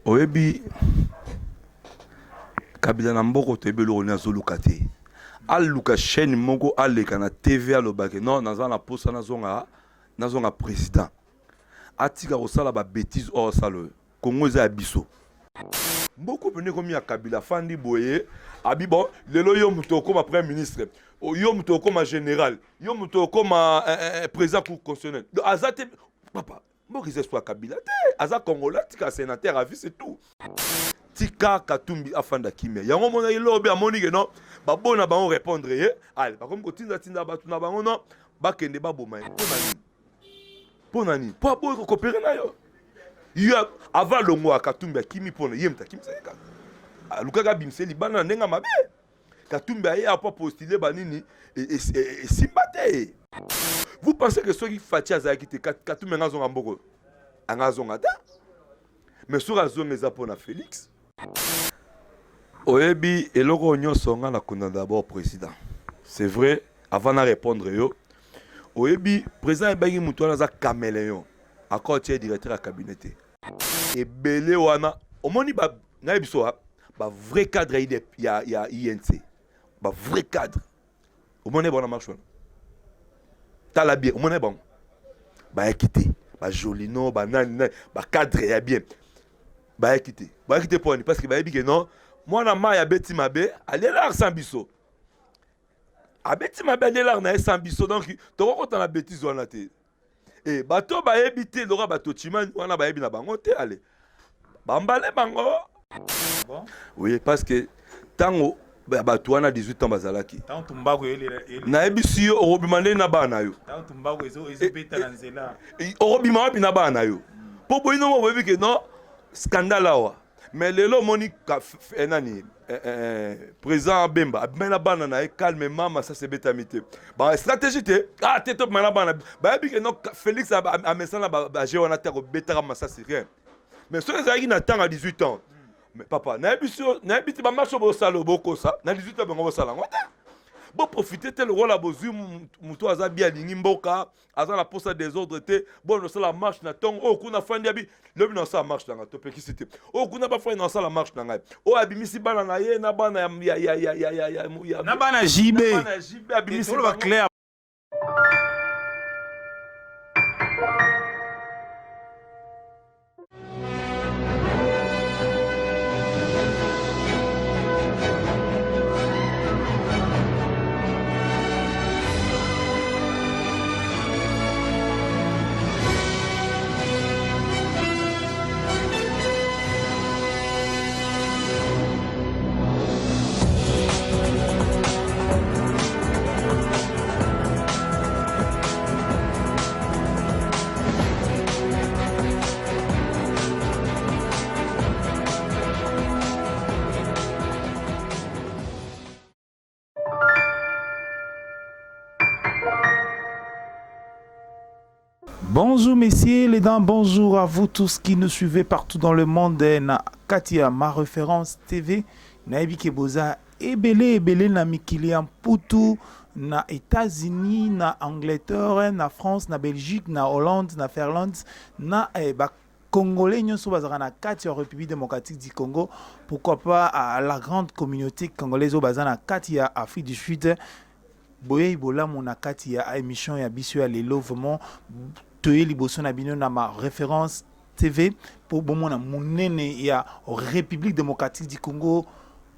Oyebi Kabila na mboko toyebi eloko nini azoluka te. Aluka chaîne moko aleka na TV aloba ke non naza na posa nazonga nazonga president. Atika kosala ba betises oyo asala oyo. Congo eza ya biso. Mboko pene ekomi ya Kabila afandi boye abi bon lelo yo moto okoma premier ministre yo moto okoma général yo moto okoma eh, eh, eh, président cour constitutionnel donc aza te papa mboka eza espoir Kabila te aza congolais atika sénateur à vie c'est tout tika Katumbi afanda kimia yango omonaki lobi amoni ke non babona bango répondre ye ale bakomi kotindatinda bato na bango non bakende baboma ye mpo na nini mpo na nini mpo aboyi kokopere na yo yo avant alongwa Katumbi akimi mpo na ye moto akimisaki kaka alukaki abimisa ye libanda na ndenge ya mabe Katumbi aye apo postule banini esimba te. Vous pensez que soki Fatshi azalaki te Katumbi anga azonga mboko anga azonga te mais soki azonga eza mpo na Felix. Oyebi eloko oyo nyonso nga na condamne d'abord président. C'est vrai avant na répondre yo oyebi président ayebaki moto wana aza caméléon accord tie directeur ya cabinet te. Ebele wana omoni ba nayebi biso ba vrai cadre ya, ya, ya INC ba vrai cadre omoni bango na marche wana tala bien omoni bango bayaki te ba jolino ba nani nani ba cadre ya bien bayaki te bayaki te poni parce que bayebi ke non mwana mayi abeti mabe alela sans biso abeti mabe alela na ye sans biso donc tokokota na betise wana te e bato bayebi te lokola bato chimani wana bayebi na bango te ale bambale bango bon? Oui, parce que ntango bato wana 18 ans bazalaki nayebisi yo okobima ndenge na bana na yo okobima wapi na bana na yo mpo boyino boyebi ke non scandale awa mais lelo omoni eh, nani eh, eh, président Bemba abimai na bana na ye calmement masasi ebetami te ba stratégie te ah te tobima na bana bayebi ke non Félix amesana baje wana te akobetaka masasi rien mais soki ezalaki na ntango ya 18 ans mais papa nayebi so nayebi te bamarche bosala bokosa na 18 ans bango bosala yango te boprofite te lokola bozwi moto aza bi alingi mboka aza na posa desordre te bon osala marche na ntongo oyo kuna afandi abi lobi na osala marche na ngai topekisi te oyo kuna bafandi na osala marche na ngai oyo abimisi bana na ye na bana ya ya ya ya ya ya ya na bana JB na bana JB abimisi clair. Bonjour messieurs les dames, bonjour à vous tous qui nous suivez partout dans le monde na kati ya ma référence TV nayebi ke boza ebele ebele na mikili ya mputu na Etats-Unis na Angleterre na France na Belgique na Hollande na Finlande na eh, ba Congolais nyonso bazalaka na kati ya République démocratique du Congo pourquoi pas à la grande communauté congolaise oyo baza na kati ya Afrique du Sud boyei bolamu na kati ya émission ya biso ya lelo vraiment toye liboso na bino na ma référence TV po bomona munene ya République démocratique du Congo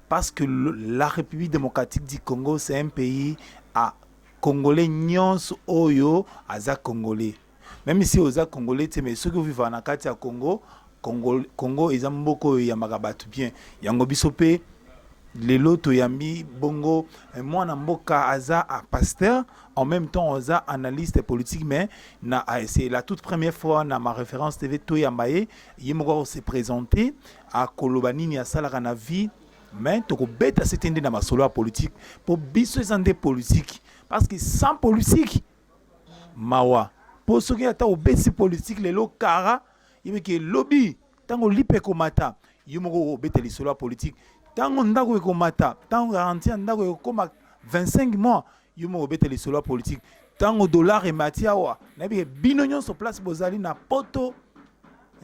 parce que la République démocratique du Congo c'est un pays à Congolais nyonso oyo aza Congolais même si oza Congolais te mais soki ovivaka na kati ya Congo Congo, Congo eza mboka oyo eyambaka bato bien yango biso pe lelo toyambi bongo eh, mwana mboka aza a pasteur en même temps aza analyste politique mais na ah, c'est la toute première fois na ma référence TV toyamba ye ye moko ako se présenter akoloba nini asalaka na vie mais tokobeta sete nde na masolo ya politique po biso eza nde politique parce que sans politique mawa po soki ata obeti politique lelo kara yebeke lobi ntango lipa ekomata yo moko obeta lisolo ya politique ntango ndako ekomata ntango garantie ya ndako ekokoma 25 mois yo moko obeta lisolo ya politique ntango dollar emati awa nayebi ke bino nyonso place bozali na poto.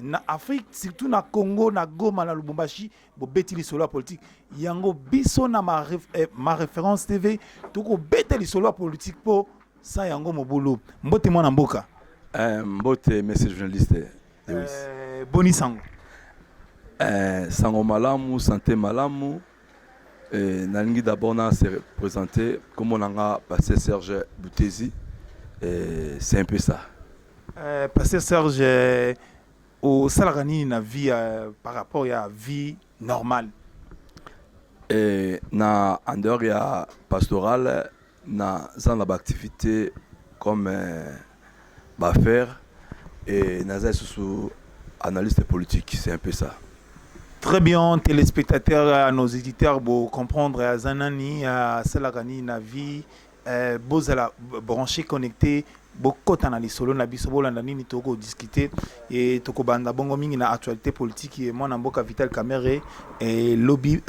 Na Afrique, surtout na Congo, na Goma, na Lubumbashi, bobeti lisolo ya politique. Yango biso na ma référence TV tokobeta lisolo ya politique mpo sa yango mobulu. Mbote, mwana mboka. Mbote, monsieur journaliste Lewis. Boni sango? Sango malamu, santé malamu. Nalingi d'abord na se présenter comme nanga pasteur Serge Boutezi. C'est un peu ça. Pasteur Serge, osalaka nini na vie par rapport ya vie normale? Na en dehors ya pastoral, naza na baactivité comme baaffaire et naza lisusu analyste politique, c'est un peu ça. Très bien, téléspectateurs, à nos éditeurs, pour comprendre aza nani, asalaka nini na vie, bozala branché, connecté, bokota na lisolo na biso, bolanda nini tokodiscute e tokobanda bongo mingi na actualité politique. E mwana mboka Vital Kamerhe e lobi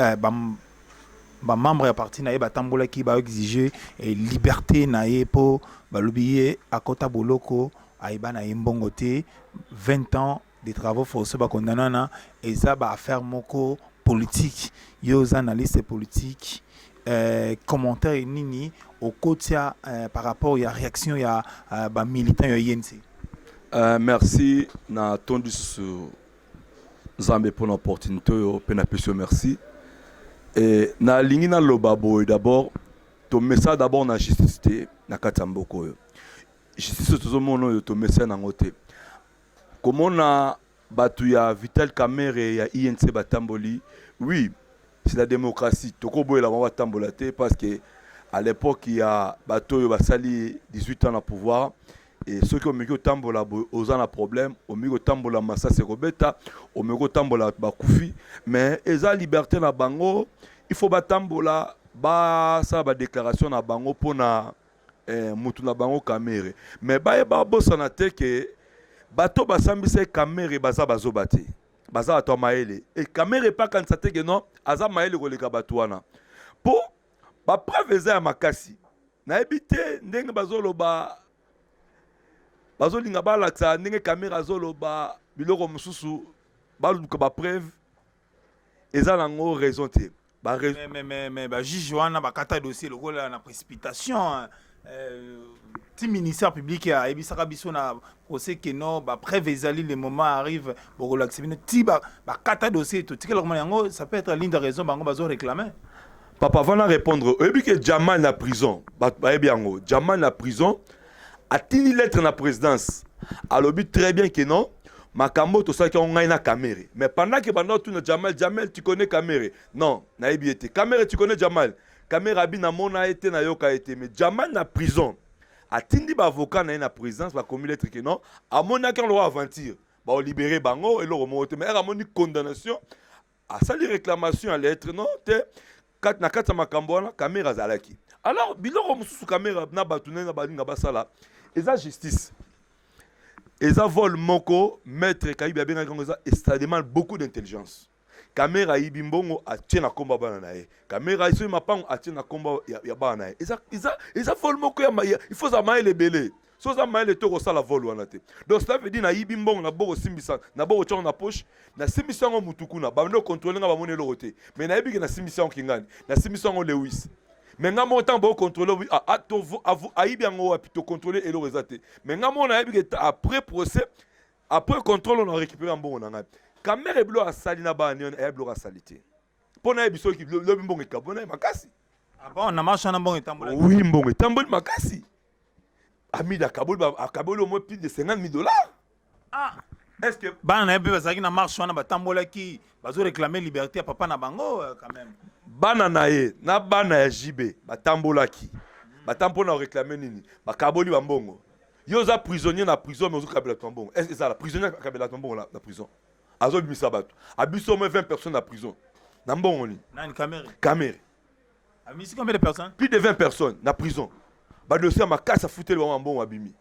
bamembre ya parti na ye batambolaki, baexige liberté na ye mpo balobi ye akɔta boloko, ayeba na ye mbongo te, 20 ans de travaux forcés bakondana na eza baaffaire moko politique. Yo oza analyste politique, commentaire nini okotia par rapport ya réaction ya bamilitant ya UNC? Merci na tondi lisusu Nzambe mpona opportunité oyo mpe napesi yo merci. E nalingi naloba boye: d'abord, tomesa d'abord na justice te na kati ya mboka oyo. Justice oyo tozomona oyo, tomesa nango te. Komona bato ya Vital Kamerhe ya UNC batamboli, oui, c'est la démocratie, tokoboyela bango batambola te, parce que à l'époque ya bato oyo basali 18 ans na pouvoir e, soki omeki kotambola boye, oza na problème. Omeki kotambola, masasi ekobeta. Omeki kotambola, bakufi. Mais eza liberté na bango, il faut batambola, basala badéclaration na bango mpona mutu na bango Kamerhe. Mais bayeba, bosana te ke bato basambisa Kamerhe baza bazoba te, baza bato ya mayele. E Kamerhe epe akanisa te ke non, aza mayele koleka bato wana, mpo bapreuve eza ya makasi. Nayebi te ndenge bazoloba, bazolinga balakisa ndenge Kamerhe azoloba biloko mosusu, baluka bapreuve, eza nango raison te. Mais bajuge wana bakata dossier lokola na précipitation. Ti ministère public ayebisaka biso na procès ke non, bapreuve ezali, le moment arrive, bokolakisa bino. Ti bakata dossier, totikela komona yango. Ça peut être l'une des raisons bango bazo réclamer. Papa, avant na répondre, oyebi ke Jamal na prison, bato bayebi yango, Jamal na prison atindi lettre na présidence, alobi très bien ke non, makambo tosalaki yango ngai na Kamerhe. Mais pendant ke banda otuna Jamal: "Jamal, tu connais Kamerhe?" "Non, nayebi ye te." "Kamerhe, tu connais Jamal?" Kamerhe abi: "Namona ye te, nayoka ye te." Mais Jamal na prison atindi baavocat na ye na présidence, bakomi lettre ke non, amonaki yango lokola aventure, baolibere bango, eloko moko te. Mais ere amoni condamnation, asali réclamation ya lettre, non te, na kati ya makambo wana Kamerhe azalaki. Alors biloko mosusu Kamerhe na bato ndenge balinga basala, eza justice, eza vol moko. Maître Kayibi abengaki yango, eza, ça demande beaucoup d'intelligence. Kamerhe ayibi mbongo, atie na nkombo ya bana na ye. Kamerhe asoki mapango, atie na nkombo ya bana na ye. Eza vol moko ya, il faut ozala mayele ebele. So oza mayele te, okosala vol wana te. Donc cela veut dire nayibi mbongo, na boko osimbisa, na boko tiango na poche, nasimbisi yango mutu kuna, bando contrôle nga, bamoni eloko te. Mais nayebi ke nasimbisi yango kingani, nasimbisi yango Lewis. Mais nga moko, ntango bokontrole, ayibi yango wapi, tocontrôle, eloko eza te. Mais nga moko nayebi ke après procès, après contrôle, on a récupéré mbongo na ngai. Kamerhe, biloko asali na bana wana, eya biloko asali te. Mpo nayebi soki lobi mbongo ekabona ye makasi. Ah bon, na marche wana mbongo etambolaki? Oui, mbongo etamboli makasi. Amida akaboli au moins plus de 50 000 $. Ah. Est ce que Bana na ye mpe bazalaki na marche wana, batambolaki, bazoréclame liberté ya papa na bango quand même. Bana na ye na bana ya JB batambolaki, batambola mpona koréclame nini? Bakaboli bambongo. Yo oza prisonnier na prison, mais ozokabela bato mbongo. Est ezala prisonnier akabela bato mbongo na prison? Azobimisa bato, abisi au moins 20 personnes na prison na mbongo nini? Nani, Kamerhe? Kamerhe. Abimisi combien de personnes? Plus de 20 personnes na prison, badossier ya makasi, afuteli bango mbongo, abimi.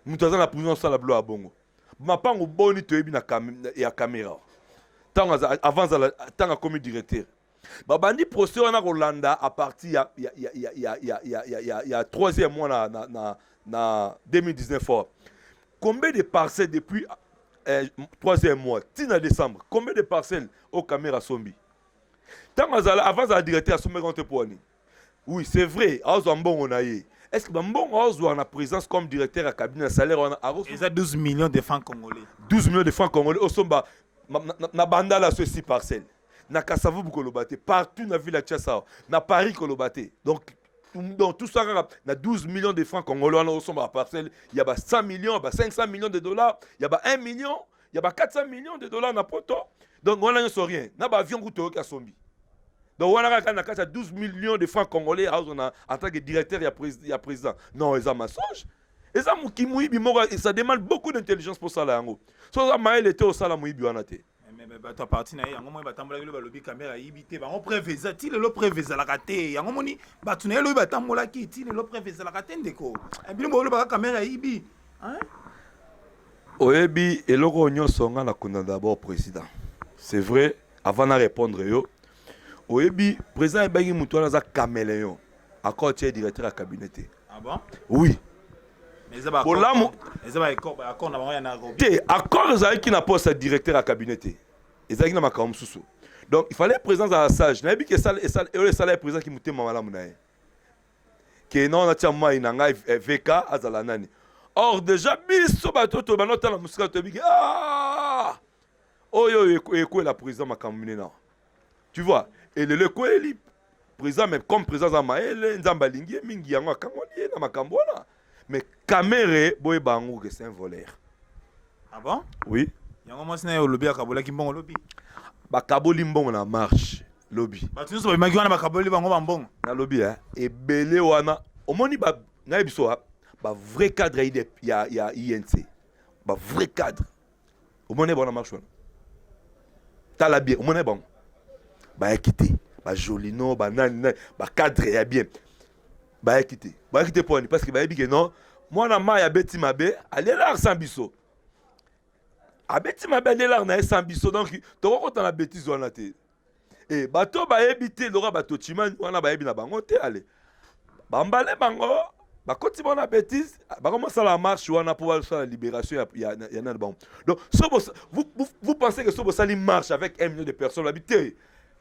Moto aza na prison asala bilo ya bongo? Mapango boni toyebi na ya Kamerhe ntango avant azala, ntango akomi directeur, babandi procès wana kolanda à partir ya troisième mois na 2019 or. Combien de parcelles depuis Troisième mois ntina décembre, combien de parcelles oyo Kamerhe asombi? Ntango azala, avant azala directeur, asombaki yango te. Mpo wani, oui, c'est vrai, azwa mbongo na ye. Est ce que bambongo azwa na présence comme directeur ya cabinet, na salaire wana? Eza 12 millions de francs congolais. 12 millions de francs congolais, osomba na Bandala so esi parcelle, na Kasavubu koloba te, partout na ville ya Kinshasa, na Paris koloba te. Donc tout ça kaka na 12 millions de francs congolais wana, osomba baparcelle ya ba 100 millions, ba 500 millions de dollars, ya ba 1 million, ya ba 400 millions de dollars na poto. Donc wana nyonso rien na baavion kutu oyoki asombi. Donc wana kaka na kati ya 12 millions de francs congolais azwa na en tant que directeur ya président. Non, eza mensonge, eza moki moyibi moko. Ça demande beaucoup d'intelligence mpo osala yango. So oza mayele te, osala moyibi wana te. Mais bato ya parti na ye, yango moi batambolaki lobi, balobi Kamerhe ayibi te. Bango preuve eza ti lelo, preuve ezalaka te. Yango moni bato na ye lobi batambolaki, ti lelo preuve ezalaka te. Ndeko, bino bolobaka Kamerhe ayibi. Oyebi eloko oyo nyonso, nga nakunda d'abord président. C'est vrai, avant na répondre yo, oyebi président ayebaki motu wana aza caméléon, accord tie directeur ya cabinet te. Ah bon? Oui. Bolamu eza baaccord na bango ya Nairobi. Te, accord ezalaki na poste ya directeur ya cabinet te, ezalaki na makambo mosusu. Donc il fallait président azala sage. Nayebi ke oyo esala ye président ki motema malamu na ye ke non, natia mai na ngai VK azala nani. Or déjà biso bato tobanda otala mosika, toyebi ke ah, oyo oyo ekwela président makambo minene awa, tu vois. Elelo ekweli président, mais comme président aza mayele, Nzambe alingi ye mingi, yango akangoli ye na makambo wana. Mais Kamerhe, boyeba yango ke c'est un voleur. Ah bon? Oui. Yango mwasi na ye olobi akabolaki mbongo lobi. Bakaboli mbongo na marche lobi. Bato nyonso babimaki wana, bakaboli bango bambongo. Nalobi ebele wana omoni nayebi so bavrai cadre ya UNC, bavrai cadre, omoni bango na marche wana. Tala bien, omoni bango bayaki te, bajolino, banani nani, bacadre ya bien bayaki te. Bayaki te mpo parce que bayebi ke non, mwana mai abeti mabe, alielaka sans biso, abeti mabe, alielaka na ye sans biso. Donc tokokota na bétise wana te. E bato bayebi te, loka bato chimani wana bayebi na bango te. Ale bambale bango bakoti bango na bétise, bakomosala marche wana mpo basala libération ya nani bango. Donc so vous pensez que so bosali marche avec 1 million de personnes, babi te,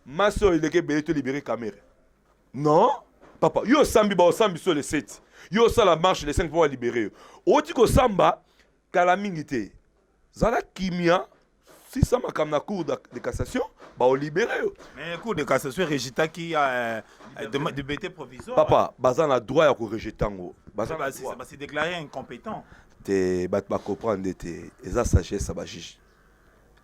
masse oyo eleki ebele, to libérer Kamerhe? Non papa, yo osambi, baosambi so le 7, yo osala marche le 5 mpo balibérer yo. Oti kosamba kala mingi te, zala kimia, sisa makambo na Cour de cassation, baolibérer yo. Mais Cour de cassation rejetaki liberté provisoire. Papa, baza na droit ya korejeter yango. Baza na droit. Basi déclaré incompétent. Te, bato bacomprendre te. Eza sagesse ya bajuge,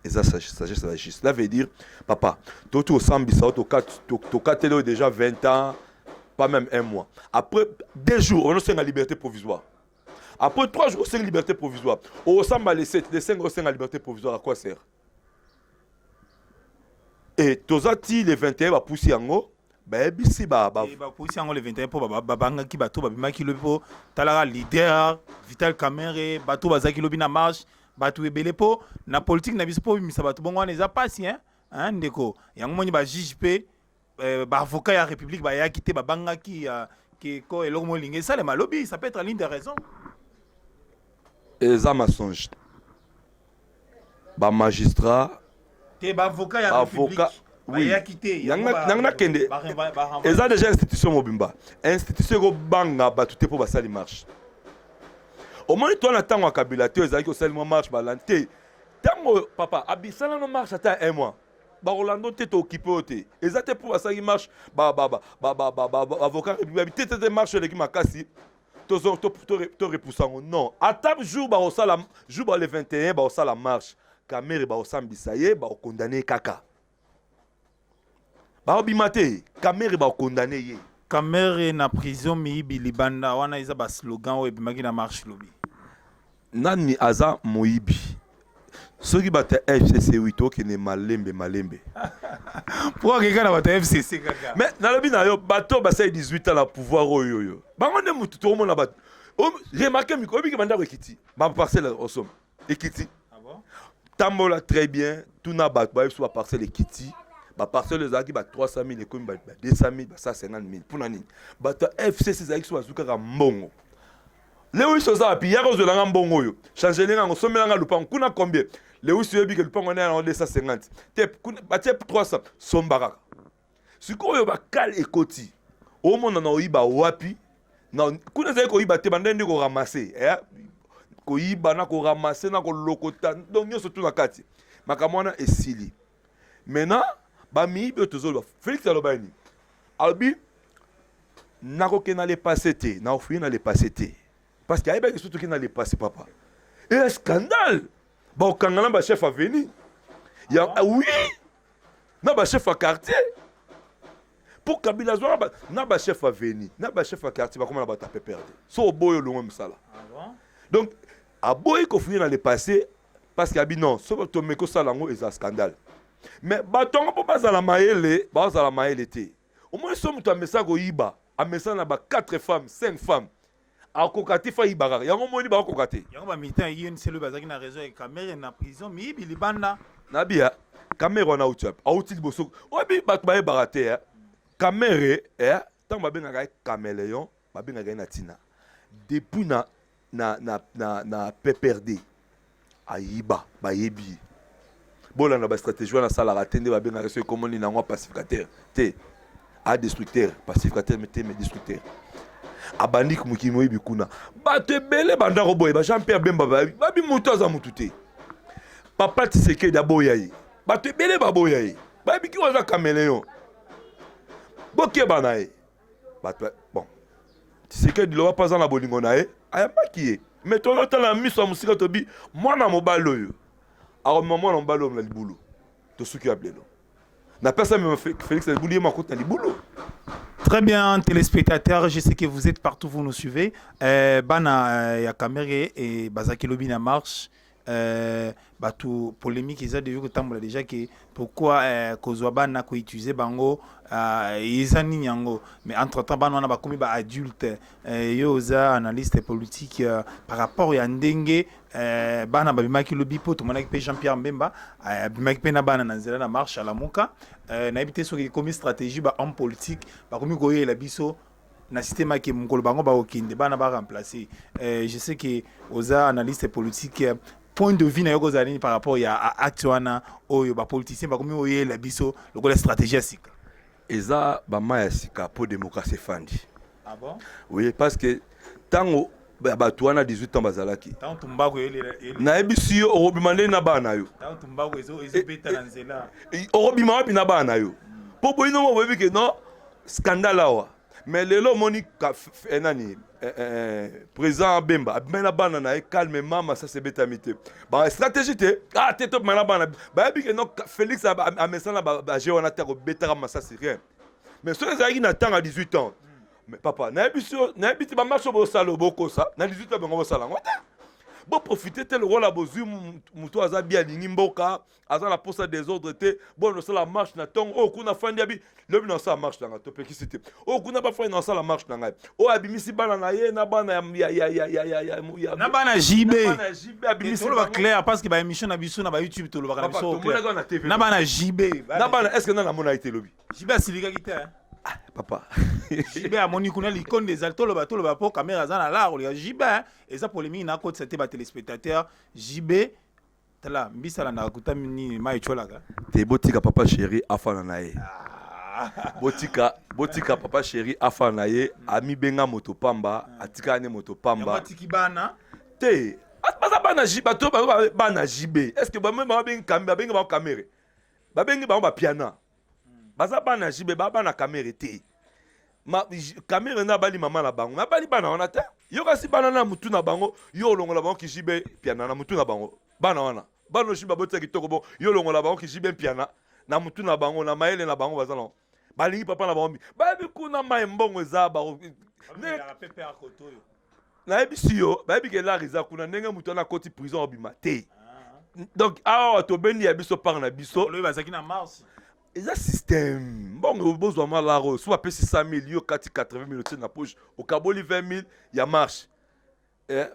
eza sagesse ya bajuge. Cela veut dire, papa, toti osambisa yo, tokateli oyo déjà 20 ans, pas même un mois, après 2 jours onosenga liberté provisoire, après 3 jours osenga liberté provisoire, osamba le 7, le 5 osenga liberté provisoire, à quoi sert? Et toza ti le 21, bapusi yango, bayebisi Bapusi yango le 21 mpo babangaki bato babimaki lobi. Mpo talaka leader Vital Kamerhe, bato bazalaki lobi na marche, bato ebele. Mpo na politique na biso, mpo obimisa bato bongo wana eza pasi, hein, ndeko. Yango moni bajuge mpe baavocat ya République bayaki te, babangaki ke ko eloko molingi esalema lobi. Ça peut être l'une des raisons. Eza mensonge, bamagistrat Te, baavocat ya République bayaki te. Yango nakende, eza déjà institution mobimba, institution ekobanga bato te mpo basali marche. Omoni to na ntango ya Kabila te, ezalaki osali mwa marche, balandi te. Ntango papa abisala no marche ata un mois, bakolanda te, tookipe oyo te. Eza te mpo basalaki marche, baavocat République te te te, marche eleki makasi, torepousse yango. Non, ata jour bakosala, jour ba le 21 bakosala marche, Kamerhe bakosambisa ye, bakokondane kaka, bakobima te. Kamerhe bakokondane ye. Kamerhe na prison, miyibi libanda, wana eza baslogan oyo ebimaki na marche lobi. Nani aza moyibi? Soki bato ya FCC, wi, tokende malembe malembe. Po akeka na bato ya FCC kaka. Mais nalobi na yo, bato basali 18 ans na pouvoir oyo, oyo bango nde motu tokomona bato. Remarque miko oyebiki bandako ekiti, baparcelle osomba ekiti. Ah bon? Tambola très bien, tuna bato bayebi so baparcelle ekiti. Baparcelle ezalaki ba 300 000, ekomi ba 200 000, ba 150 000. Mpona nini? Bato ya FCC ezalaki so bazwi kaka mbongo. Lewis oza wapi? Yaka ozwela nga mbongo oyo. Changer nga ngo, sombela nga lupango. Kuna combien? Lewis oyebi ke lupango wana yango 250. Te kuna batie 300, somba kaka. Sikoyo bakale ekoti. Omona na oyiba wapi? Na kuna ezali koyiba te, bandai nde ko ramasser, eh? Koyiba na ko ramasser na kolokota, donc nyonso tu na kati. Makambo wana esili. Maintenant, ba miyibi oyo tozoloba, Felix aloba nini? Alobi nakokende na le passé te, nakofuye na le passé te. Parce que ayebaki soki tokende na le passé papa. Et scandale! Bakokanga na ba chef avenue. Ya ah oui! Na ba chef ya quartier. Pour Kabila azwaka na ba chef avenue, na ba chef ya quartier bakoma na bato ya PPRD. So oboyi olongwe mosala. Ah bon? Donc aboyi kofuye na le passé parce que abi non, soki tomeki kosala yango eza scandale. Mais bato yango mpo bazala mayele, bazala mayele te. Omoni so moto amesa koyiba, amesa na ba 4 femmes, 5 femmes. Akoka te fa yiba kaka. Yango omoni bakoka te. Yango ba militants ya UNC lobi bazalaki na raison ya Kamerhe na prison miyibi libanda. Nabia Kamerhe wana auti wapi? Auti liboso. Oyebi bato bayebaka te eh. Kamerhe eh, ntango babengaka ye caméléon, babengaka ye na ntina. Depuis na PPRD ayiba, bayebi ye. Bolanda ba stratégie wana asalaka te nde babengaka soki kombo nini yango pacificateur te, a destructeur, pacificateur te mais destructeur. Abandi mokili moyibi kuna, bato ebele banda koboya ba Jean Pierre Bemba babi, babi moto aza motu te. Papa Tshisekedi aboya ye, bato ebele baboya ye, bayebi ki aza caméléon, bokeba na ye. Bato bon, Tshisekedi loba mpo aza na bolingo na ye, ayambaki ye. Mais tozotala na miso ya mosika, tobi mwana mobali oyo akomema mwana mobali oyo na libulu, tosuki ya lelo napesa mema Félix na libulu, ye makoti na libulu. Très bien, téléspectateurs, je sais que vous êtes partout, vous nous suivez. Bana ya Kamerhe et bazaki lobi na marche. Bato polémique eza déjà kotambola déjà ke pourquoi kozwa bana koutiliser bango, eza nini yango? Mais entre temps bana wana bakomi ba adulte. Yo oza analyste politique, par rapport ya ndenge bana babimaki lobi, mpo tomonaki mpe Jean Pierre Mbemba abimaki mpe na bana na nzela na marche Alamuka, nayebi te soki ekomi stratégie ba homme politique bakomi koyela biso na système ake mokolo bango bakokende bana baremplacer. Je sais que oza analyste politique, point de vue na yo kozala nini par rapport ya acte wana oyo bapoliticien bakomi oyela biso lokola stratégie ya sika? Eza bama ya sika mpo démocratie efandi. Ah bon? Oui, parce que ntango bato wana 18 ans bazalaki, ntango tumbako nayebisi yo, okobima ndeni na bana na yo? Ntango tumbako ezobeta na nzela. Okobima wapi na bana na yo? Mpo boyino mo boyebi ke non, scandale awa. Mais lelo omoni nani, président Bemba abimai na bana na ye calmement, masasi ebetami te. Ba stratégie te, ah te, tobima na bana, bayebi ke non, Félix amesana baje wana te, akobetaka masasi, rien. Mais soki ezalaki na ntango ya 18 ans, mais papa, nayebi so, nayebi te, bamarche oyo bosala oyo bokosa na 18 ans, bango bosala yango te. Boprofite te lokola bozwi motu aza bi alingi mboka, aza na posa désordre te. Bon, osala marche na ntongo oyo, kuna afandi abi lobi na osala marche na ngai, topekisi te. Oyo kuna bafandi na osala marche na ngai, oyo abimisi bana na ye na bana ya na bana JB. Bana ya JB abimisi. Toloba clair, parce que baémission na biso na bayoutube tolobaka na Papa, biso tomonaki clair. wana na TV. Na bana JB. Na bana, est ce que nana amona ye te lobi? JB asilikaki te, hein? Ah, papa. JB amoni kuna likonde ezali, toloba mpo Kamerhe aza na lar koleka JB, hein? Eza polémique nakotisa te. Batéléspectateur, JB tala mbisi alandaka kuta nini mai etyolaka. Te, botika papa chéri afana na ye. Botika papa chéri afana na ye. Amibenga moto pamba, atikala ne moto yango. Pamba. Atiki bana. Te, baza bana bato baza bana JB. Est ce que babengi bango Kamerhe, babengi bango bapiana, baza bana JB, baa bana Kamerhe te. Kamerhe nde abali mama na bango, abali bana wana te. Yo kasi bana na mutu na bango, yo olongola bango ki JB piana na mutu na bango. Bana wana, bana oshi babotisa kitoko. Bon, yo olongola bango ki JB piana na mutu na bango, na mayele na bango baza nango, balingi papa na bango mingi. Bayebi kuna mai mbongo eza bango. Bamelaka pepe ya koto oyo. Nayebisi yo, bayebi ke lar eza kuna. Ndenge moto wana akoti prison, obima te. Donc awa tobendi ya biso part na biso. Olobi bazalaki na marche. Eza système mbongo bozwa mwa lar oyo. So bapesi 100 000, yo kati 80 000, otie na poche, okaboli 20 000 ya marche.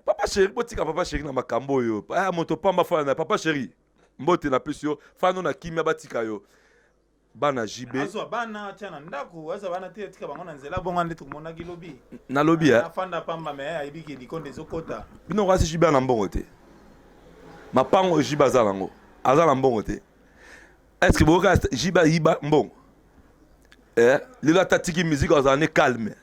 Papa chéri, botika papa chéri na makambo oyo. Moto pamba fana na papa chéri, mbote napesi yo, fano na kimia, batika yo. Bana JB. Azwa bana atia na ndako, azwa bana te atika bango na nzela bongo nde tomonaki lobi. Nalobi eh. Afanda pamba mais ayebi ke likonde ezokota. Bino kasi JB na mbongo te. Mapango JB aza nango. Aza na mbongo te. Est-ce que boyoka JB ayiba mbongo? Eh, lelo ata tiki musique azala ne calme.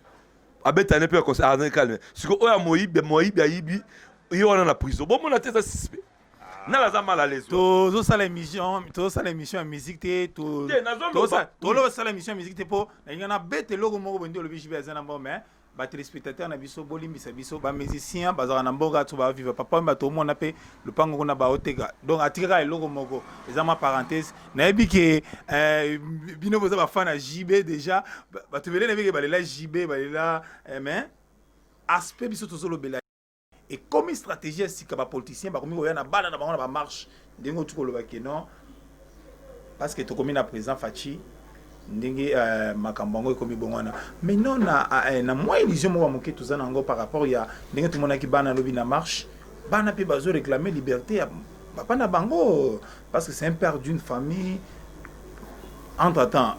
Abeta ne pe concert azala ne calme. Siko oyo moyibi moyibi ayibi ye wana na prison. Bomona te eza suspect. Nala aza mal à l'aise. Tozosala émission, tozosala émission ya musique te, tozosala émission ya musique te mpo nalinga nabeta eloko moko boye nde olobi JB aza na mbongo, mais batéléspectateur na biso, bolimbisa biso, bamusicien bazalaka na mboka to bavivre papa oyo bato omona mpe lopango kuna baoteka, donc atikaka eloko moko. Eza mwa parenthèse. Nayebi ke bino boza bafan ya JB déjà, bato ebele nayebi ke balela JB, balela, mais aspect biso tozolobela ekomi stratégie ya sika. Bapoliticien bakomi koya na bana na bango na bamarche, ndenge otuki kolobaki non, parce que tokomi na président Fatshi, ndenge makambo yango ekomi bongo wana. Mais non, na mwa illusion moko ya moke toza na yango par rapport ya ndenge tomonaki bana lobi na marche. Bana mpe bazoréclame liberté ya papa na bango, parce que c'est un père d'une famille. Entre temps,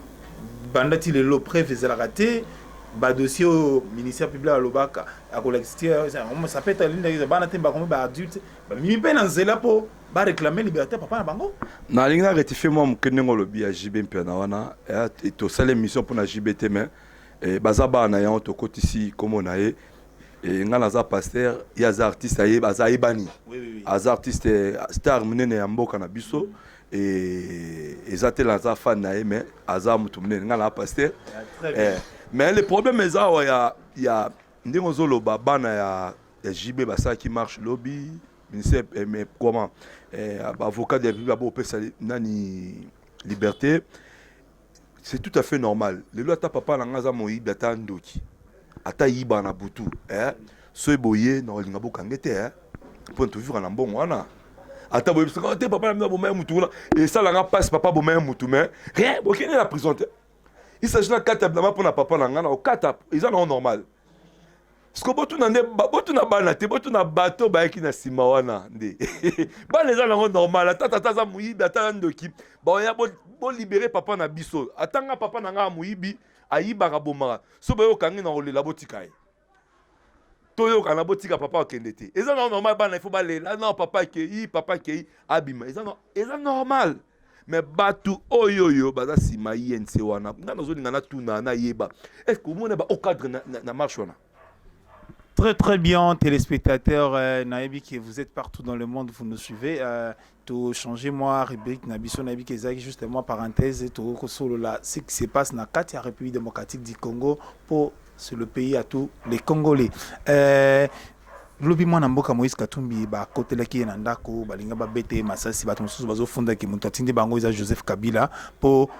banda ti lelo preuve ezalaka te. Badossier oyo ministère public alobaka akolakisa te, ça peut être lindaki bana te, bakomi baadulte, bamimi mpe na nzela mpo baréclame liberté papa na bango. Nalingi na rectifie mwa moke ndenge olobi ya JB Mpiana wana. Tosala émission mpona JB te, mais baza bana na yango, tokotisi nkombo na ye. Ngai naza pasteur, ye aza artiste, aza ayebani, aza artiste star monene ya mboka na biso. Eza te naza fan na ye, mais aza motu monene, ngai na pasteur. Mais le problème eza awa ya ndenge ozoloba, bana ya JB basalaki marche lobi, ministère, mais comment, baavocat de la République babopesa nani liberté, c'est tout à fait normal. Lelo ata papa na nga aza moyibi, ata ndoki, ata yiba na butu, eh? So boye na kolinga bokange te, eh? Mpo tovivre na mbongo wana. Ata boyebisaka te papa na bino bomaya mutu kuna, esalanga mpasi, papa bomaya mutu, mais rien, bokende na prison te. Il s'agit na kata bilamba mpo na papa na nga na okata, eza nango normal. Parce que botuna nde, botuna bana te, botuna bato bayaki na nsima wana nde bana. Eza nango normal. Ata tata aza moyibi, ata aza ndoki, baoya bolibere papa na biso. Ata nga papa na nga ya moyibi, ayibaka, bomaka, so bayokangi na kolela, botika ye, toyokana, botika papa akende te. Eza nango normal. Bana ifo balela non, papa akei, papa akei, abima, eza normal. Mais bato oyo oyo baza nsima INC wana, nga nazolinga natuna, nayeba, est ce que omona ba cadre na marche wana? Très très bien, téléspectateurs, nayebi que vous êtes partout dans le monde, vous nous suivez. To changer mwa rubrique na biso, nayebi que ezalaki juste mwa parenthèse. Tokosolola ce qui se passe na kati ya République démocratique du Congo, po c'est le pays à tous les Congolais. Lobi mwana mboka Moïse Katumbi bakotelaki ye na ndako, balinga babete ye masasi. Bato mosusu bazofundaki moto atindi bango eza Joseph Kabila, mpo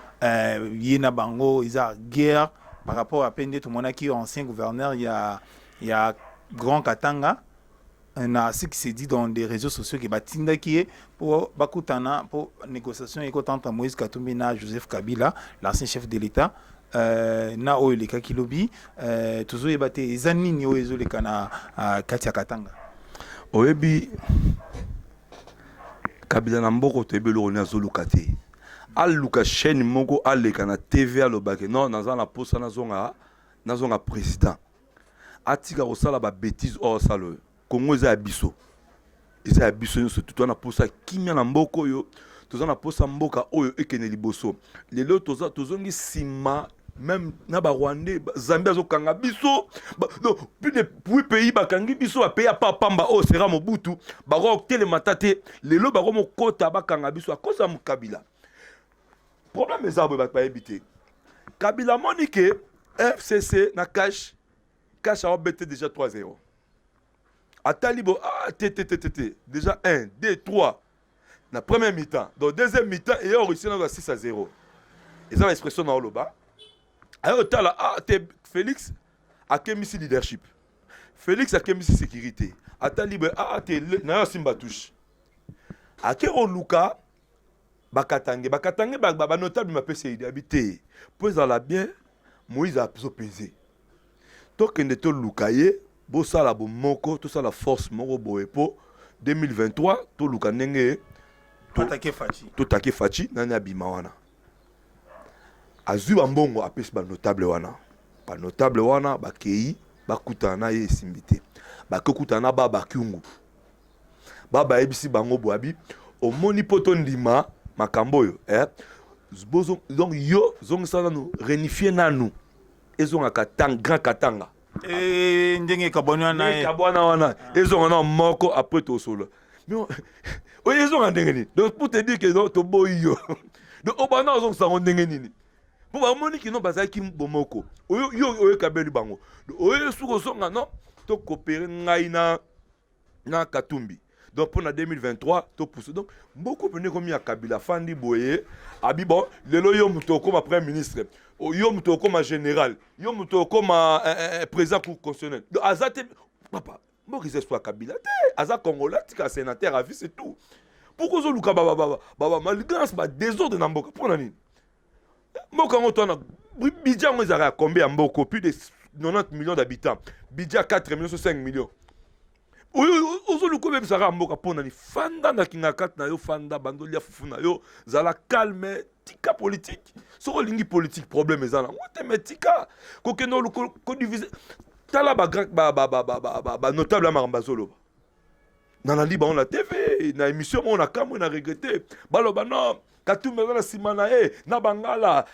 ye na bango eza guerre par rapport à mpe nde tomonaki ancien gouverneur ya Grand Katanga na ce qui s'est dit dans des réseaux sociaux ke batindaki ye mpo bakutana mpo négociation ekota entre Moïse Katumbi na Joseph Kabila, l'ancien chef de l'État. Na oyo elekaki lobi, tozoyeba te eza nini oyo ezoleka na kati ya Katanga. Oyebi, Kabila na mboka, toyebi eloko nini azoluka te. Aluka chaîne moko, aleka na TV, alobake non, naza na posa nazonga président. Atika kosala babêtise oyo asala. Oyo Kongo eza ya biso, eza ya biso nyonso. Toza na posa kimia na mboka oyo, toza na posa mboka oyo ekende liboso. Lelo tozongi nsima, même na Barwandais, Zambie azokanga biso. Donc plus de huit pays bakangi biso, bapays ya pamba oyo sera Mobutu bakotelema ta te. Lelo bakomokota bakanga biso akoza Kabila. Problème eza boye, bato bayebi te. Kabila amoni ke FCC na CACH, CACH aobete déjà 3-0. Atali bo, ah, te te te te te, déjà 1 2 3 na première mi-temps, donc deuxième mi-temps eya réussi na 6-0. Eza ba expression na oloba ayo. Tala, ah te, Félix akembisi leadership, Félix akembisi sécurité. Atali boye, ah te, nayo asimba touche, ake koluka bakatange, bakatange banotable bapesi idée abi te, mpo ezala bien, Moïse azopese, tokende toluka ye, bosala bomoko, tosala force moko boye mpo 2023 toluka ndenge totake Fatshi. Nani abima wana? Azwi bambongo, apesi banotable wana. Banotable wana bakei bakutana na ye, esimbi te. Bakei kokutana na baba Kyungu. Baba ayebisi bango boye, abi omoni mpo tondima makambo oyo, eh? Bozo, donc yo zongisa nanu, renifie nanu, ezongaka Grand Katanga. E, ndenge ekabwani wana. Ekabwana wana, ezonga na moko, après tosolola. Mais oyo ezonga ndenge nini? Donc pour te dire que non, toboyi yo. Donc obanda ozongisa yango ndenge nini? Mpo bamoni kino bazalaki bomoko, oyo yo oyekabeli bango, oyo soki ozonga, non, tokopere ngai na Katumbi. Donc mpo na 2023 topousse. Donc mboka pene ekomi ya Kabila. Afandi boye, abi bon, lelo yo moto okóma premier ministre, yo moto okóma général, yo moto okóma président cour constitutionnel. Donc aza te, papa. Mboka eza espoir ya Kabila te. Aza Congolais, tika sénateur à vie, c'est tout. Pourquoi ozoluka bamanigances, badésordre na mboka? Mpo na nini? Mboka yango to wana, budget yango ezalaka ya combien ya mboka? Plus de 90 millions d'habitants, budget ya 4 millions, so 5 millions. Oyo ozoluka obebisaka mboka mpo nani? Fanda na kinga kati na yo, fanda, bandolia fufu na yo, zala calme, tika politique. Soki olingi politique, problème eza nango te, mais tika kokende kodiviser. Tala banotable ya makambo azoloba, nalandi bango na TV na émission moko na kamwe na regretter. Baloba non, Katumbi aza na nsima na ye na Bangala,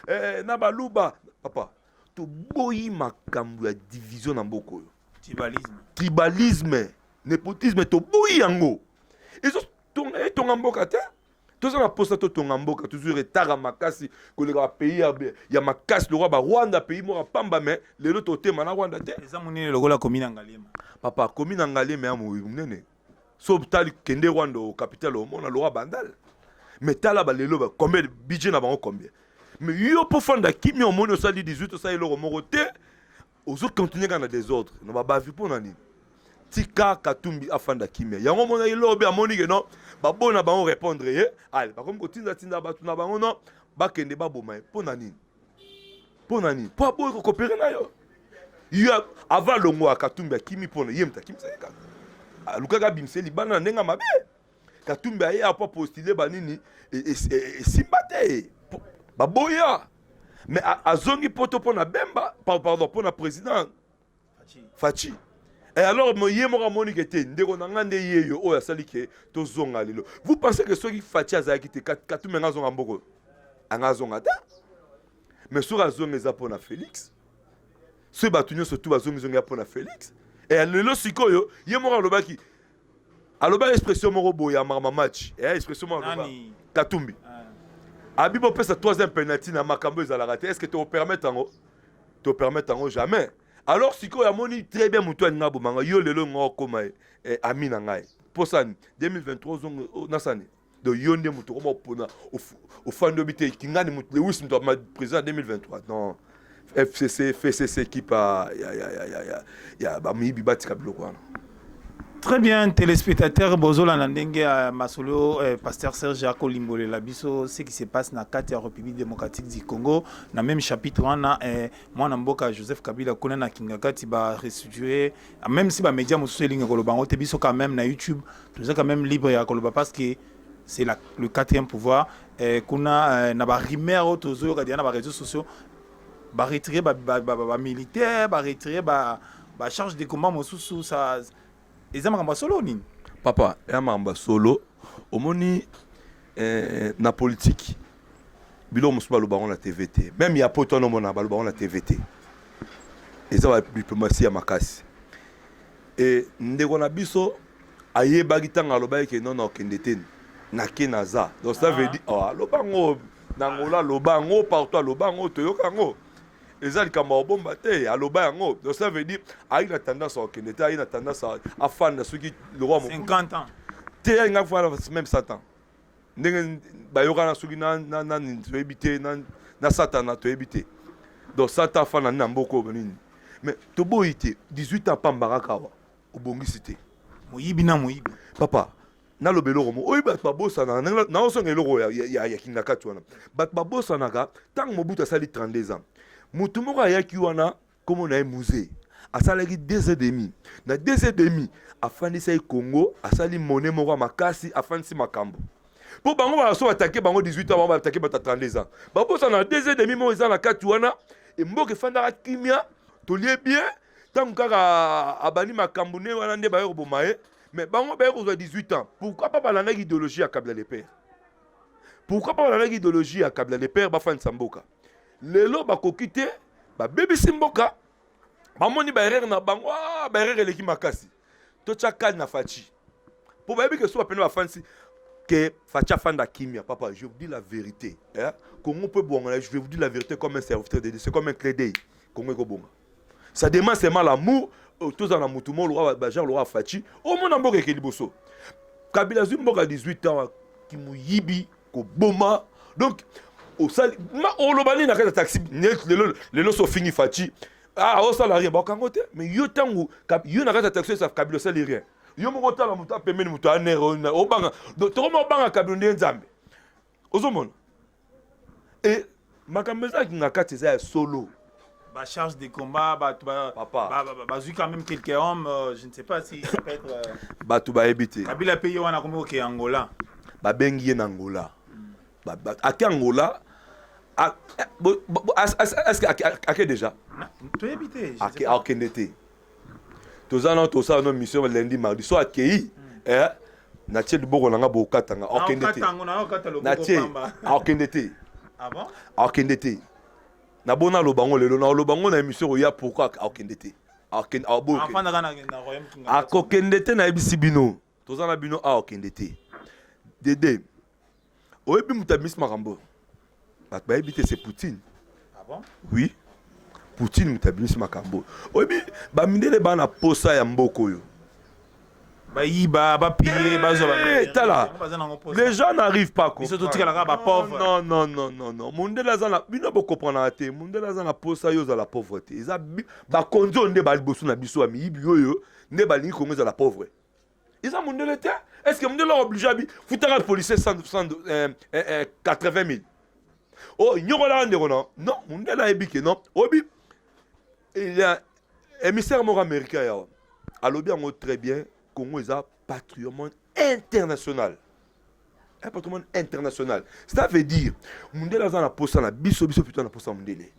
na Baluba. Papa, toboyi makambo ya division na mboka oyo. Tribalisme. Tribalisme, népotisme, toboyi yango. Etonga mboka te. Toza na mposa totonga mboka. Tozwi retard ya makasi koleka bapays ya makasi lokola Barwanda, pays moko ya pamba. Mais lelo totema na Rwanda te. Eza monene lokola komi na Ngaliema. Papa, komi na Ngaliema ya monene. So tali, kende Rwanda, o capitale, omona lokola Bandal. Mais tala balelo ba combien budget na bango, combien. Mais yo mpo fanda kimia, omoni osali 18, osali eloko moko te, ozocontinue kaka na désordre na babavi. Mpo na nini? Tika Katumbi afanda kimia. Yango omonaki lobi, amoni ke non, babona bango répondre ye. Ale bakomi kotindatinda bato na bango, non, bakende baboma ye. Mpo na nini? Mpo na nini? Mpo aboyi kokopere na yo. Yo avant alongwa, Katumbi akimi. Mpona ye moto akimisaki kaka, alukaki abimisa ye libanda na ndenge ya mabe. Katumbi aye apo postule banini, esimba te, baboya. Mais azongi poto mpo na Bemba, pardon, mpo na président Fatshi. Et alors ye moko amoni ke te, ndeko na nga nde ye yo oyo asali ke tozonga lelo. Vous pensez que soki Fatshi azalaki te, Katumbi anga azonga mboko? Anga azonga te. Mais soki azonga, eza mpo na Félix. Soki bato nyonso tu bazongizongi, ya mpo na Félix. E lelo sikoyo ye moko alobaki, alobaki expression moko boye ya makambo match, eya expression moko aloba Katumbi abi bopesa troisième penalty na makambo ezalaka te. Est ce que tokopermettre yango? Topermettre yango jamais. Alors sikoyo amoni très bien motu alinga abomanga yo. Lelo nga okóma ami na ngai mposani 2023 ozongo nasani. Donc yo nde moto okoma opona, ofandi, obi te kingani motu Lewis moto président 2023. Non, FCC, FCC, équipe ya bamiyibi, batika biloko wana. Très bien, téléspectateurs, bozolanda ndenge ya masolo, pasteur Serge akolimbolela biso ce qui se passe na kati ya République démocratique du Congo. Na même chapitre wana, mwana mboka Joseph Kabila kuna na Kingakati ba restituer, même si ba média mosusu elingi koloba yango te, biso quand même na YouTube toza quand même libre ya koloba parce que c'est le quatrième pouvoir. Kuna na ba rumeur oyo tozoyoka deja na ba réseaux sociaux, ba retirer ba, ba, ba, ba, ba militaire, ba retirer ba charge de combat mosusu, ça eza makambo ya solo nini? Papa, eya makambo ya solo. Omoni, na politike biloko mosusu baloba yango na TV te. Même ya poto wana omona baloba yango na TV te. Eza badiplomatie ya makasi. E ndeko na biso ayebaki ntango alobaki ke non, okende te, nake naza. Donc ça veut dire, oh, aloba yango na Angola, aloba yango partout, aloba yango, toyoka yango. Eza likambo ya kobomba te, aloba yango. Donc ça veut dire ayi na tendance akokende te, ayi na tendance afanda soki lokwa 50 ans. Te, alinga afanda même 100 ans. Ndenge bayokana soki nani toyebi te, na Satana toyebi te. Donc 100 ans afanda nini na mboka oyo nini? Mais toboyi te, 18 ans pamba kaka awa obongisi te. Moyibi na moyibi. Papa, naloba eloko mo oyo bato babosanaka. Naosonga eloko ya Kingakati wana. Bato babosanaka, ntango Mobutu asali 32 ans, motu moko ayaki wana, kombo na ye Mzee, asalaki 2 ans demi. Na 2 ans demi afandisaki Congo, asali monnaie moko ya makasi, afandisi makambo. Mpo bango baso batake bango 18 ans, bango batake bato ya 32 ans, babosana na 2 ans demi moko eza na kati wana. Mboka efandaka kimia, tolie bien. Ntango kaka abandi makambo nde wana nde baye koboma ye. Mais bango baye kozwa 18 ans. Pourquoi pas balandaki idéologie ya Kabila le père? Pourquoi pas balandaki idéologie ya Kabila le père, bafandisa mboka? Lelo bakoki te, babebisi mboka. Bamoni baerreur na bango. Ah, baerreur eleki makasi, totya kale na Fatshi, mpo bayebi ke so bapene bafandisi ke Fatshi afanda kimia. Papa, je vous dis la vérité, hein? Congo mpe ebonga. Je vais vous dire la vérité comme un serviteur de Dieu, c'est comme un clé d'œil. Congo ekobonga, ça demande seulement l'amour. Tozala na motu moko lokola bagenre lokola Fatshi, omona mboka eke liboso. Kabila azwi mboka 18 ans, kimoyibi, koboma. Donc osali oloba nini na kati ya taxi lelo? Lelo so ofingi Fatshi, ah, osala rien, bakango te. Mais yo, ntango yo na kati ya taxi esa Kabila, osali rien. Yo moko otala moto apembeni, moto anere, obanga. Donc tokoma obanga Kabila nde Nzambe. Ozomona e makambo ezalaki na kati, eza ya solo. Ba charge de combat, bato Papa. Bazwi quand même quelques hommes, je ne sais pas si ça peut être Bato bayebi te. Kabila mpe ye wana akomi koke Angola. Babengi ye na Angola. Ake Angola, est-ce que ake déjà? Toyebi te, je ne sais Ake pas. Akende te. Toza nano, tosala no mission lundi, mardi. So akei, natie liboko na nga, bokatanga. Akende te. Naokata yango, naokata loboko Natie pamba. Akende te. Ah bon? Akende te. Nabona aloba ngo lelo, naoloba ngo na émission koya. Pourquoi akende te? Akende, aboyi okende. Afandaka na royaume Kinga. Akokende te, nayebisi bino, toza na bino awa, okende te. Dede, oyebi moto abimisi makambo, bato bayebi te, c'est Poutine. Ah bon? Oui, Poutine moto abimisi makambo. Oyebi bamindele baa na posa ya mboka oyo. Bayiba, bapille, bazwa. Eh, tala, baza nango posa. Les gens n'arrivent pas à Biso comprendre. totikalaka bapauvre. Non, non, non, non, non, mondele aza na bino, bokoprenaka te. Mondele aza na posa yo ozala pauvre te. Eza bakonzi oyo nde baliboso na biso ya miyibi oyo nde balingi Kongo ezala pauvre. Eza mondele te. Est ce que mondele aoblige abi futaka policier 100, 100, 80 000 oh, nyokolaka ndeko na? Non, mondele ayebi ke non. Oyebi, il y a émissaire moko américain yawa, alobi yango très bien: Congo eza patrimoine international, un patrimoine international. Ça veut dire mondele aza na posa na biso, biso plutôt na posa mondele.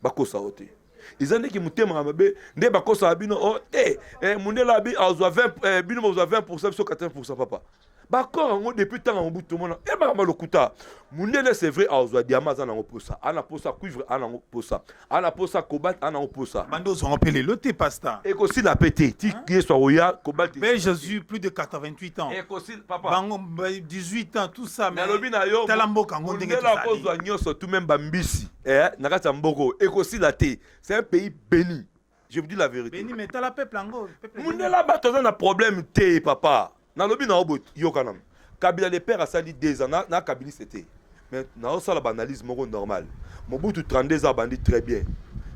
Bakosa yo te, eza ndenge motema ya mabe nde bakosaka bino. O te, mondele abi azwa 20, bino bozwa 20, biso 80. Papa, baccord yango depuis ntango ya Mobutu, tomona e makambo ya lokuta. Mondele, c'est vrai, azwa diamant, aza nango posa, ana posa cuivre, ana nango posa, ana posa cobalt, ana nango posa. Bando ozwango mpe lelo te, pasteur. Ekosila pe te ti Yesu akoya. Cobalt Belge azwi plus de 88 ans. Ekosila, papa. Bango 18 ans, tout ça, mais Nalobi na yo, tala mboka yango ndenge mondele tozali. Akozwa nyonso tout, même bambisi na kati ya mboka oyo, ekosila te. C'est un pays béni, je vous dis la vérité. Béni, mais tala peuple yango, peuple. Mondele, bato aza na problème te. Papa, nalobi na yo boye, yoka nanu. Kabila le père asali 2 ans na kabiliste te, mais naosala baanalyse moko normal. Mobutu, 32 ans, abandi très bien.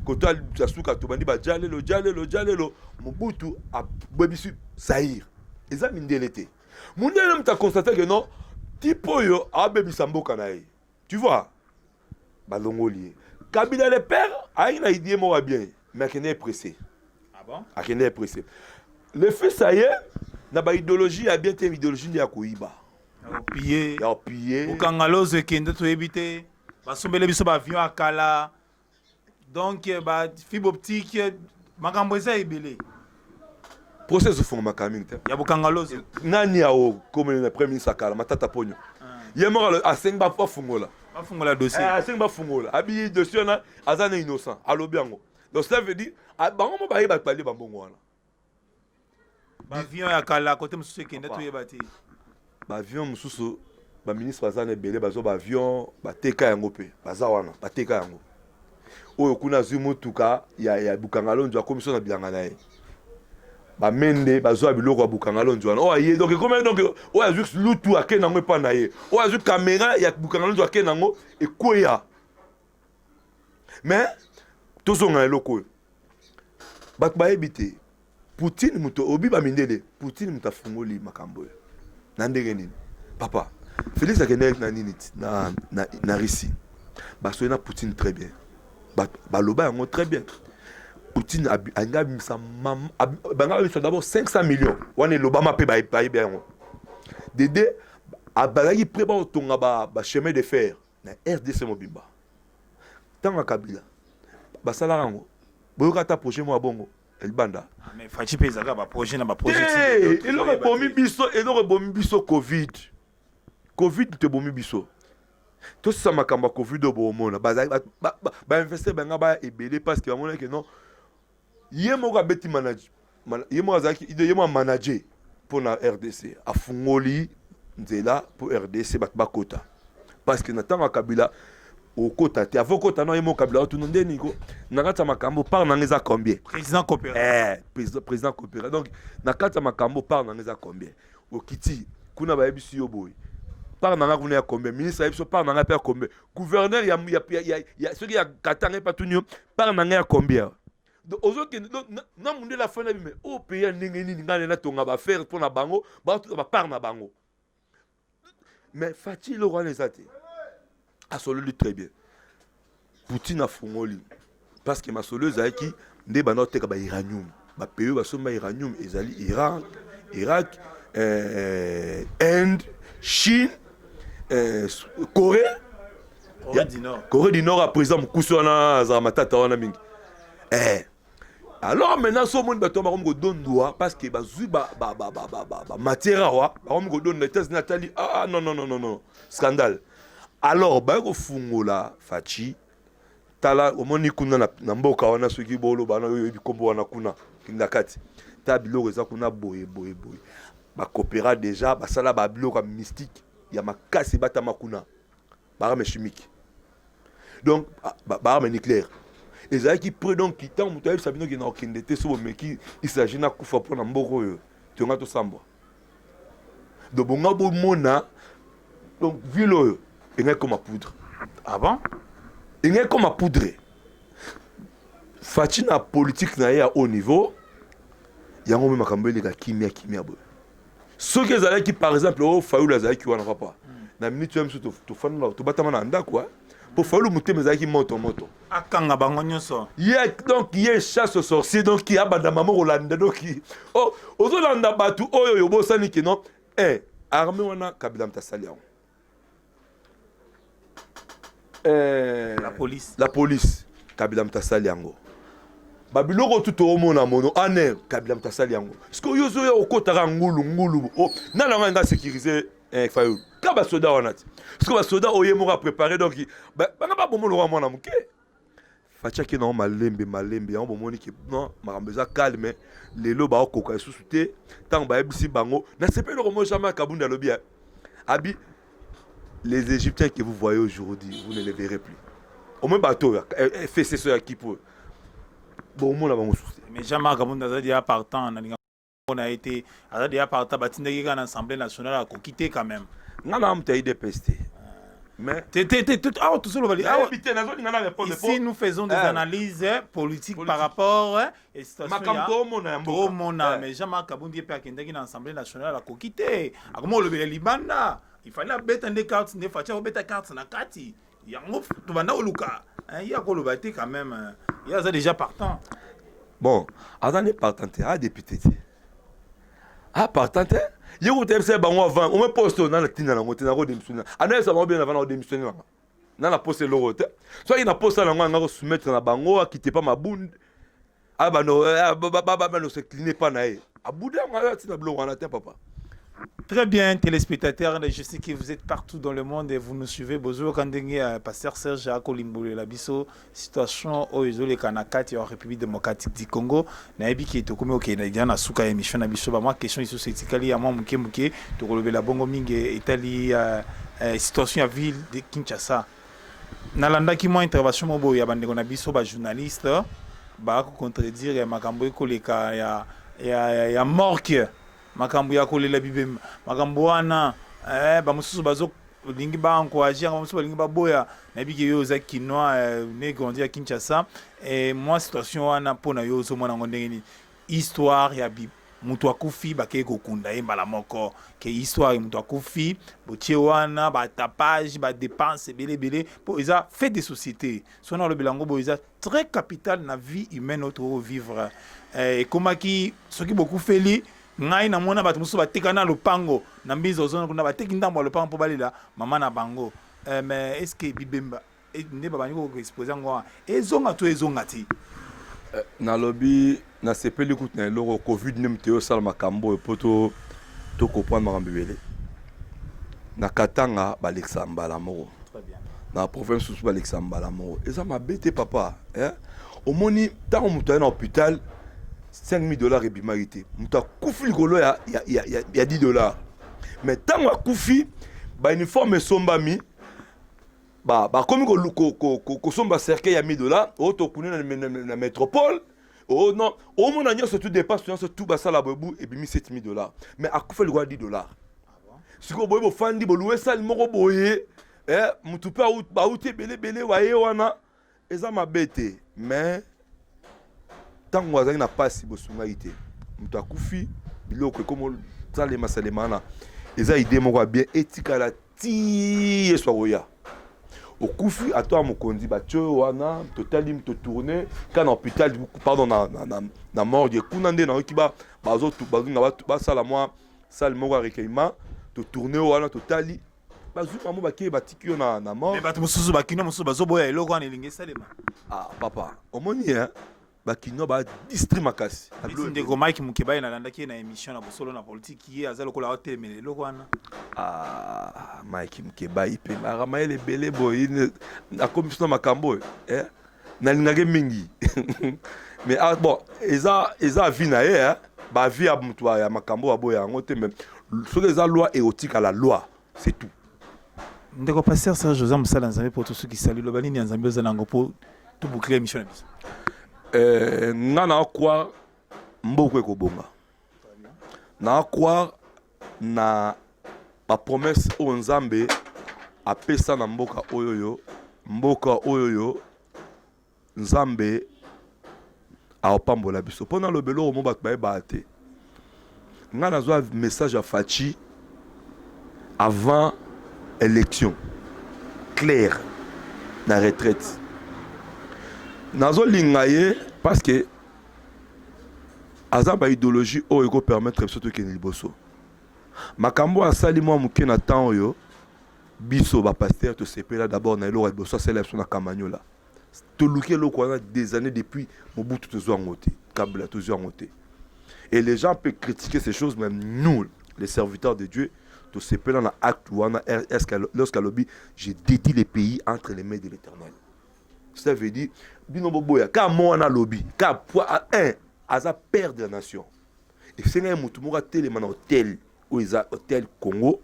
Koto asuka, tobandi bajalelo, jalelo, jalelo. Mobutu abebisi Zaire. Eza mindele te. Mondele moto aconstate ke non, type oyo abebisa mboka na ye, tu vois, balongoli ye. Kabila le père ayaki na idée moko ya bien, mais akende ye pressé. Ah bon? Akende ye pressé. Le fils aye na baidéologie ya bien te, idéologie nde ya koyiba. Opille. Ya opille. Kokanga lozo ekende, toyebi te. Basombele biso baavion ya kala, donc ba fibre optique, makambo eza ebele. Procès ezofungama mingi te. Ya bokanga lozo. Nani awo komeli na premier ministre akala, Matata Ponyo, ye moko asengi bafungola. Bafungola dossier. Asengi bafungola, abi dossier wana aza na innocent, alobi yango. Donc cela veut dire bango mo baye bato balie bambongo wana. Baavion ya kala kote mosusu ekende, toyeba te. Baavion mosusu, baministre baza na ebele, bazwa baavion, bateka yango mpe baza wana, bateka yango. Oyo kuna azwi motuka ya Bukanga Lonzo, akomi so na bilanga na ye. Bamende bazwa biloko ya Bukanga Lonzo wana oyo aye. Donc ekomi, donc oyo azwi lutu, ake nango epa na ye. Oyo azwi caméra ya Bukanga Lonzo, ake nango, ekweya. Mais tozonga na eloko oyo bato bayebi te. Poutine moto obi bamindele, Poutine moto afungoli makambo oyo na ndenge nini? Papa Félix akendeki na nini na Russie, basoyi na Poutine très bien, baloba yango très bien. Poutine alingi abimisa, banga abimisa d'abord 500 millions wana, elobama mpe bayebi yango. Dede, Bazalaki prêt baotonga bachemin de fer na RDC mobimba. Ntango ya Kabila basalaka yango, boyoka ata projet moko ya bongo elibanda? Mais Fatshi mpe ezalaka baprojet na baprojet. Te, eloko ebomi biso, eloko ebomi biso, Covid. Covid tebomi biso. Tosisa makambo ya Covid oyo, boomona bainvestir banga baya ebele, parce que bamonaki non, ye moko abeti ye moko, azalaki ye moko amanager mpo na RDC, afungoli nzela mpo RDC bato bakota, parce que na ntango ya Kabila okota te. Avant okota na ye moko Kabila otuna ndeni ko na kati ya makambo, part nanga eza combien? Président coopérant. Eh, président coopérant. Donc na kati ya makambo, part nanga eza combien? Okiti kuna, bayebisi yo boye, part nanga kuna ya combien? Ministre ayebi so part nanga mpe ya combien? Gouverneur ya soki ya Katanga epa tuni yo, part nanga ya combien? Donc ozokende na mundele afanda bime oyo pays ya ndenge nini? Ngai natonga baaffaire mpo na bango, batuka bapart na bango. Mais Fatshi, eloko wana eza te, asololi très bien. Poutine afungoli, parce que masolo ezalaki nde banda koteka bauranium. Bapays oyo basomba uranium ezali Iran, Irak, Inde, Chine, Corée. Corée du Nord. Corée du Nord ya président mokusi wana azala matata wana mingi. Alors maintenant, so omoni bato bakomi kodondwa, parce que bazwi bamatière awa, bakomi kodonda. États-Unis atali: "Ah non, non, non, non, non, scandale." Alors baye kofungola. Fatshi, tala, omoni kuna na mboka wana, soki boloba wana, oyo oyebi nkombo wana, kuna kinda kati, ta biloko eza kuna boye boye boye. Bakopera déjà, basala babiloko ya mystique ya makasi, ebatama kuna, baarme chimique, donc baarme nucléaire ezalaki prêt. Donc ntango moto ayebisa bino kende okende te, so bomeki, il s'agit nakufa mpo na mboka oyo, tonga tosambwa. Donc bonga bomona, donc ville oyo engai koma poudre. Ah bon? Engai koma poudre. Fatshi na politique na ye ya haut niveau, yango mpe makambo eleka kimia kimia boye. Soki ezalaki par exemple oyo Fayulu azalaki wana, papa, na minute oyo miso tofanda, tobatama na ndako, mpo Fayulu motema ezalaki moto moto. Akanga bango nyonso. Ye donc ye chasse aux sorciers, donc abanda mama kolanda. Donc oh, ozolanda bato oyo oyo obosani ke non, armée wana Kabila moto asali yango. La police. La police, Kabila moto asali yango. Babiloko tu toomona mono aner, Kabila moto asali yango. Parce que oyo ozoya okotaka ngulu ngulu, nana yango nga sécuriser Fayulu ka basoda wana ti, parce que basoda oye moko apréparé, donc banga baboma lokwa mwana moke. Fatshi ake nango malembe malembe, yango bomoni ke non, makambo eza calme lelo, baokoka lisusu te. Ntango bayebisi bango, nasepeli eloko mo jamais Kabunda alobi, abi: "Les Égyptiens que vous voyez aujourd'hui, vous ne les verrez plus." Au moins bato oyo fcc oyo akipe oyo, bomona bango susu te. Mais Jean-Marc Kabunda aza déjà partant na linga na ye te, aza déjà partant. Batindaki kaka na Assemblée nationale, akoki te quand même. Nga na moto ya UDPS te, mais te te te te, awa tozoloba awa. Nayebi te, nazolinga na répondre. Ici, nous faisons des analyses politiques par rapport et situation. Makambo toomona ya mboka. Tomona. Mais Jean-Marc Kabundi ye mpe akendaki na Assemblée nationale, akoki te, akoma olobela libanda. Il fallait abeta nde carte, nde Fatshi akobeta carte na kati yango, tobanda koluka. Ye akoloba te quand même, ye aza déjà partant. Bon, aza ne partant te, aza député te, a partant te. Ye kuta yebisa bango avant ome poste oyo, nana ntina nango te, nakodémissionne. Anayebisa bango bien avant nakodémissionne nanga na na poste eloko te. Soki na poste nango, anga kosoumettre na bango, akite pa mabunde, abano s'incline pa na ye, abude yango, atina biloko wana te, papa. Très bien, téléspectateurs, je sais que vous êtes partout dans le monde et vous nous suivez. Bonjour, Kandenge, Pasteur Serge Akolimbolela biso, situation oyo ezoleka na kati ya République démocratique du Congo. Nayebi ke tokomi okende dia na suka ya émission na biso. Ba mwa question lisusu etikali ya mwa moke moke, tokolobela bongo mingi etali situation ya ville de Kinshasa. Nalandaki mwa intervention moko boye ya bandeko na biso bajournaliste, bakocontredire ya makambo ekoleka ya morgue, makambo ya kolela bibembe, makambo wana, bamosusu bazolingi baencourage yango, bamosusu balingi baboya. Nayebi ke yo oza Kinois, né, grandi ya Kinshasa. Mwa situation wana, mpo na yo, ozomona yango ndenge nini? Histoire ya moto akufi, bakei kokunda ye mbala moko, ke histoire moto akufi, botie wana batapage, badepense ebele ebele, mpo eza fait de société. So na olobela yango boye, eza très capital na vie humaine oyo tokovivre. Ekomaki soki bokufeli Ngai namona bato mosusu bateka na lopango na mbinza ozona kuna, bateki ndambo ya lopango mpo balela mama na bango. Mais est ce que bibemba nde babandi koexpose yango wana, ezonga to ezonga te? Nalobi nasepeli kutu na eloko Covid nde moto eyosala makambo oyo mpo tocomprendre makambo ebele. Na Katanga balekisa mbala moko, na province mosusu balekisa mbala moko. Eza mabe te, papa, eh? Omoni, ntango moto aye na hôpital, 5000 $ ebimaki te, moto akufi likolo ya 10 $. Mais ntango akufi, bauniforme esombami, bakomi kosomba cercueil ya 1000 $. Oyo tokuni na métropole. Oh non, omona nyonso tu dépense nyonso tu basala boyebu ebimi 7000 $, mais akufa likolo ya 10 $. Sikoyo boye bofandi, boluwe sali moko boye, mutu mpe bauti ebele ebele waye wana. Eza mabe te, mais ntango azalaki na mpasi, bosungaki te. Moto akufi, biloko ekomi salema salema wana. Eza idée moko ya bien, etikala ti Yesu akoya. Okufi, ata ya mokonzi, batie oyo wana, totali, totourne ka na hôpital, pardon, na morgue kuna nde nayoki bazolinga basala mwa salle moko ya recueillement. Totourne wana, totali, bazwi bango, bakei, batiki yo na mort. Bato mosusu, bakino mosusu bazoboya eloko wana elingi esalema. Ah papa, omoni, bakinois badistraits makasi. Ndeko Mike Mukebayi, nalandaki ye na émission na Bosolo na Politiki, ye aza lokola aotelemela eloko wana. Ah, Mike Mukebayi mpe aka mayele ebele boye, akomi biso na makambo oyo, eh? Nalingaki mingi, mais ah, bon, eza avis na ye, eh? Baavis ya moto ya makambo aboya yango te, mais soki eza loi, ekotikala loi, c'est tout. Ndeko pasteur Serge, oza mosala ya Nzambe. Mpo tosukisa, liloba nini ya Nzambe oza nango mpo toboucle émission na biso? Nga na croire mboka ekobonga, na croire na bapromesse oyo Nzambe apesa na mboka oyo. Oyo mboka oyo, oyo Nzambe aopambola biso. Mpo naloba eloko mo bato bayebaka te, ngai nazwa message ya Fatshi avant élection claire na retraite. Nazolinga ye parce que aza baidéologie oyo ekopermettre biso tokende liboso. Makambo asali mwa moke na temps oyo, biso bapasteur tosepela d'abord na eloko ya liboso asala biso na Kamanyola. Toluki eloko wana des années, depuis Mobutu tozwa yango te, Kabila tozwa yango te. Et les gens peuvent critiquer ces choses, mais nous, les serviteurs de Dieu, tosepela na acte wana. Lorsqu'alobi: «Je dédie les pays entre les mains de l'Éternel», ça veut dire bino boboya ka mo wana. Alobi ka un aza père de la nation, esengaki motu moko atelema na autel oyo eza autel Congo,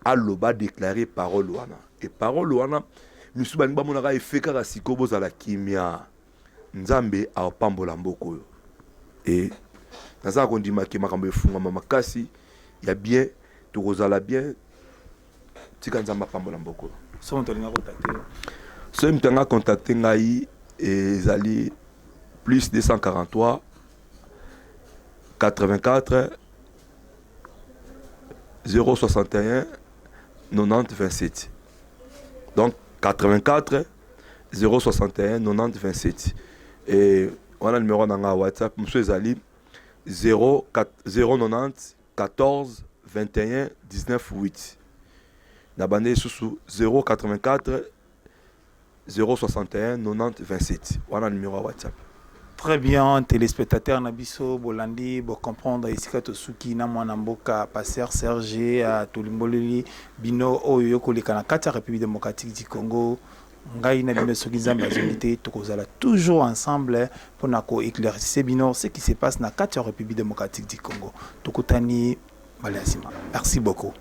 aloba, déclare parole wana. E parole wana, misu balingi bamonaka efe kaka sikoyo. Bozala kimia, Nzambe apambola mboka oyo. E naza kondima ke makambo efungwama makasi ya bien, tokozala bien. Tika Nzambe apambola mboka oyo. So moto alinga contacte? Soki moto anga contacte ngai, ezali plus 243 84 061 90 27. Donc 84 061 90 27, et wana numéro na nga WhatsApp. Mosusu ezali 0 090 14 21 19 8. Na bande lisusu 084 061 90 27, wana numéro ya WhatsApp. Très bien, téléspectateur na biso, bolandi, bocomprendre esika tosuki na mwana mboka pasteur Serge. Tolimboleli bino oyo yokoleka na kati ya République démocratique du Congo. Ngai na bino, soki Nzambe azongi te, tokozala toujours ensemble mpona koéclaircir bino ce qui se passe na kati ya République démocratique du Congo. Tokutani mbala ya nsima. Merci beaucoup.